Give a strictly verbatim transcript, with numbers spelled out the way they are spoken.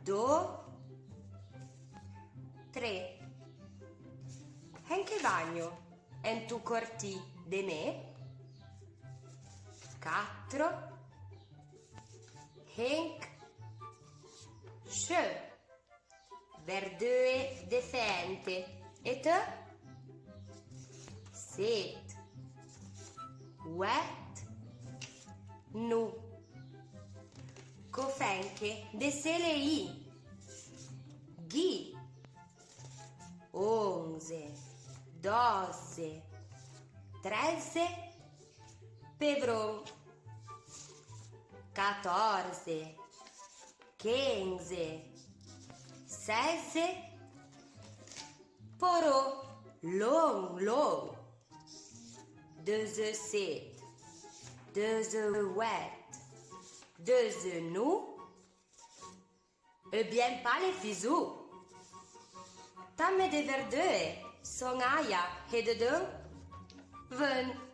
dó, tré. Hen que vagno en tu cortì de mé? Catro, henc, cheu. Verdeue de fente. E te? Sét, ouet, nou. Co fenque de se leì? Ghi, onze, doze, treze, pevron, catorze, quinze, seize, poró, lon, lon, dezesét, dezeuet, dezenou, e bien pa le fizou. Tame de verdeue son aia he dedeun? Veunt.